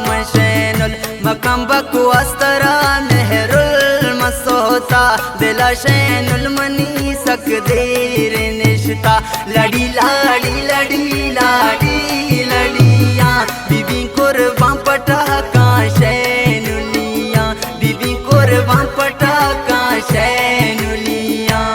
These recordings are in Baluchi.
من شینل مکمبک وسترا مہرل مسوتا، دلا شینل منی سک دیر نشتا۔ لڑی لاڑی لڑی لاڑی لڑیاں، بی بی قربان پٹاکاں شینلیاں، بی بی قربان پٹاکاں شینلیاں۔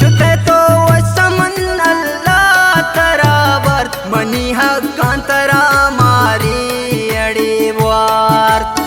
شتے تو وش من اللہ ترا برت، منی حقاں ترا ماری اڑے وارت۔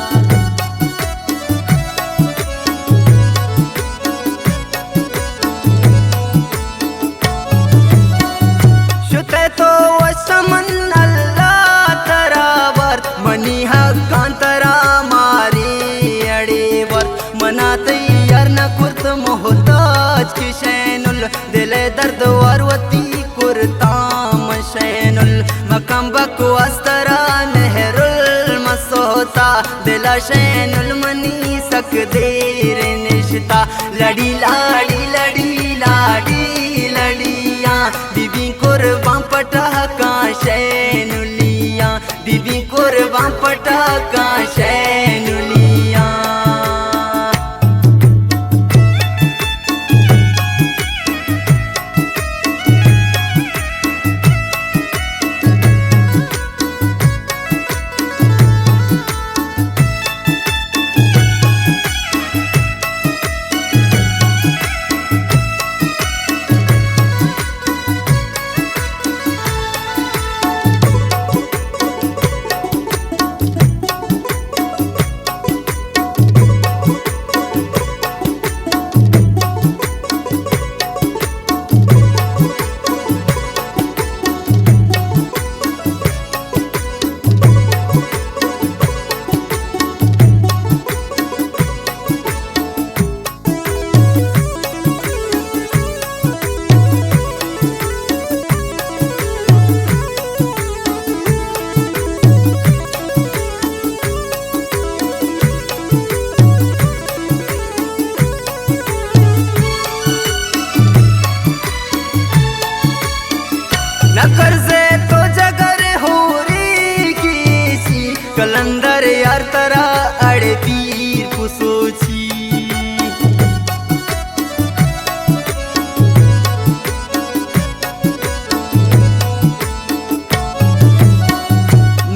شتے تو وش من اللہ ترا برت، منی حقاں ترا ماری اڑے برت۔ منا تئی یار نہ کرت محتاج کہ شینل، دل ءِ درد وار وتی کرتاں من شینل۔ مکمبک وسترا مہرل مسوتا، دلا شینل منی سک دیر نشتا۔ لڑی لاڑی لڑی لاڑی لڑیاں، بی بی قربان پٹاکاں شینلیاں، بی بی قربان پٹاکاں شینلیاں۔ نہ کرزے تو جگر ہوری کیسی، قلندر یار ترا اڑے پیر پسوچی۔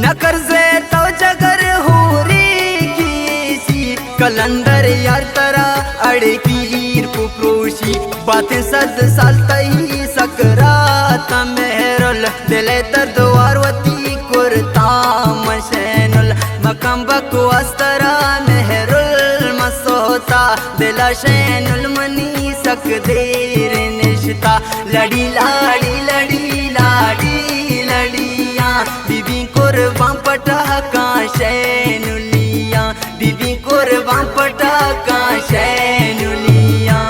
نہ کرزے تو جگر ہوری کیسی، قلندر یار ترا اڑے پیر پہ پروشی۔ باتیں صد سال تئی سکرات مہرل، دل ءِ درد وار وتی کرتاں من شینل۔ مکمبک وسترا مہرل مسوتا، دلا شینل منی سک دیر نشتا۔ لڑی لاڑی لڑی لاڑی لڑیاں، بی بی قربان پٹاکاں شینلیاں، بی بی قربان پٹاکاں شینلیاں۔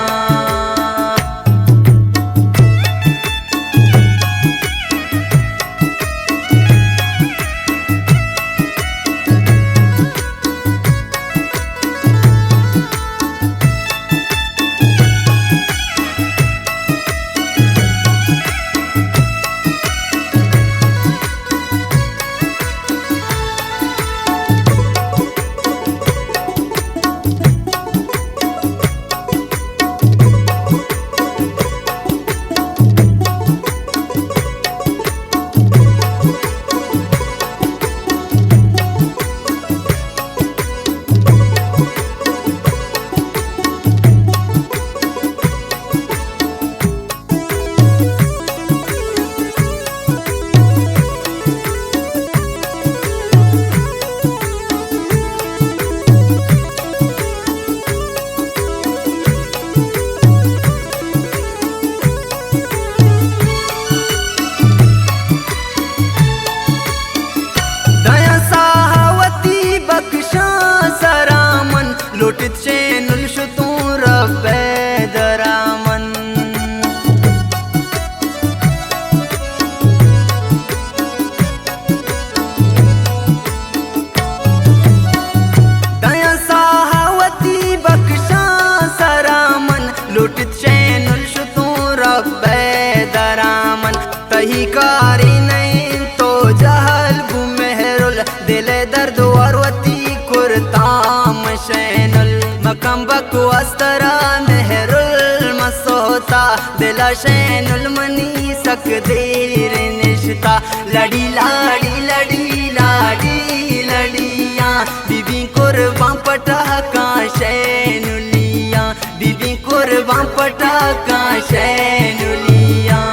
کاری نہ انت تو جہل گوں مہرل، دل ءِ درد وار وتی کرتاں مشینل۔ مکن بکواس ترا مہرل مسوتا، دل ءَ شینل منی سک دیر نشتا۔ لڑی لاڑی لڑی لاڑی لڑیاں، بی بی قربان پٹاکاں شینلیاں، بی بی قربان پٹاکاں شینلیاں۔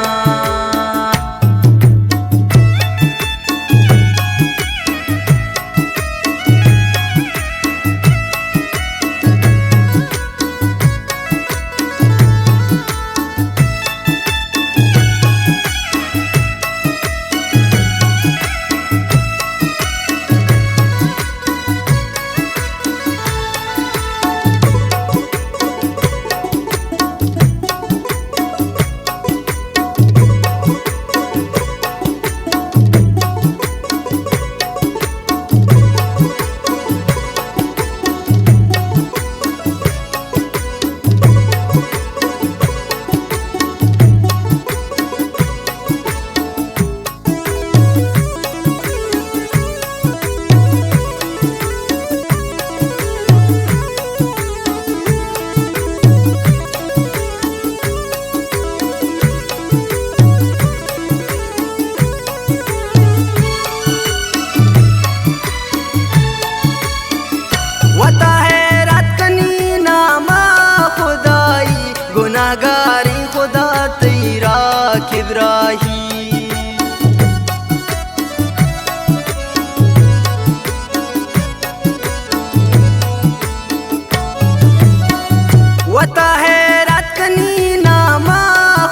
وتا حیرات کنی نام خدائی، گناہگاری خدا تئی را کبراہی۔ وتا حیرات کنی نام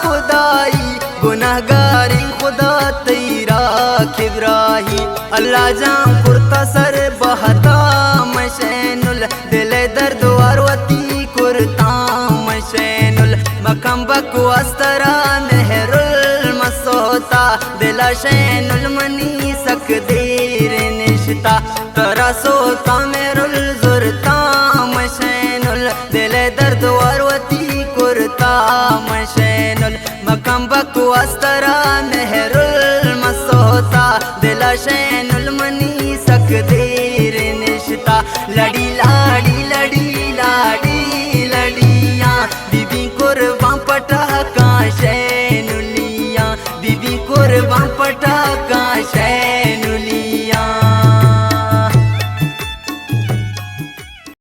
خدائی، گناہگاری خدا تئی را کبراہی۔ اللہ جان کرتا سر بہتا مشینل، دل ءِ درد وار وتی کرتاں مشینل۔ مکن بکواس ترا مہرل مسوتا، دل ءَ شینل منی سک دیر نشتا۔ ترا سوتا مہرل زرتاں مشینل، دل ءِ درد وار وتی کرتاں مشینل۔ مکن بکواس ترا مہرل مسوتا، دل ءَ شینل منی سک دیر نشتا۔ لڑی